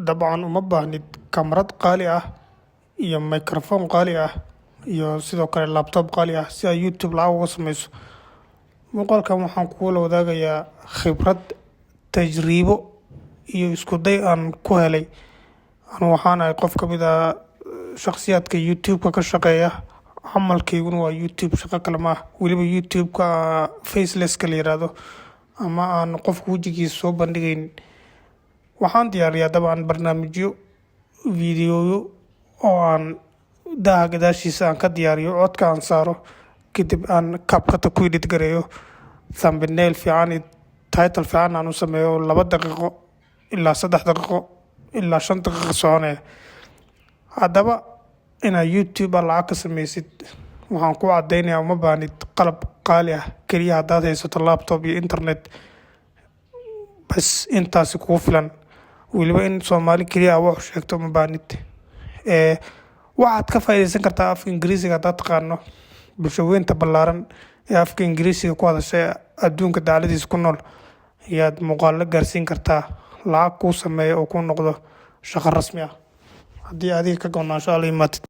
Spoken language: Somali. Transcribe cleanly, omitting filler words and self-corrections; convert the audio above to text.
Dabcan uma baahnid kamarad qaali ah iyo microphone qaali ah iyo sidoo kale laptop qaali ah si aad YouTube lacag uga sameyso. Muuqaalkan waxaan kugula wadaagayaa khibrad, tajriibo iyo isku day aan ku helay. Anu waxaan ahay qof ka mid ah shakhsiyaadka YouTube-ka ka shaqeeya. Camalkayguna waa YouTube, shaqo kale ma ah. Weliba YouTube-ka faceless-ka la yiraahdo ama aan qofka wejigiisa soo bandhigayn. Waxaan diyaariyaa dabcan barnaamijyo, fiidiyoyo oo aan daaha gadaashiisa aan ka diyaariyo, codka aan saaro, kadib aan CapCut ku edit gareeyo, thumbnail fiican iyo title fiican aan u sameeyo, 2 daqiiqo ilaa 3 daqiiqo ilaa 5 daqiiqo soconaya. Haddaba inaad YouTube aad lacag ka sameysid, waxaan ku cadeynayaa uma baahnid qalab qaali ah. Keliya haddaad haysato laptop iyo internet, bas, intaasi kugu filan. Weliba in Soomaali keliya aad wax u sheegto uma baahnid. Waxaad ka faa'iideysan kartaa afka Ingiriisiga haddaad taqaano. Bulsho weynta ballaaran ee afka Ingiriisiga ku hadasha adduunka dacalladiisa ku nool ayaad muuqaallo gaarsiin kartaa, lacag kuu sameeyo oo kuu noqdo shaqo rasmi ah haddii adiga ka go'naansho aad la imaatid.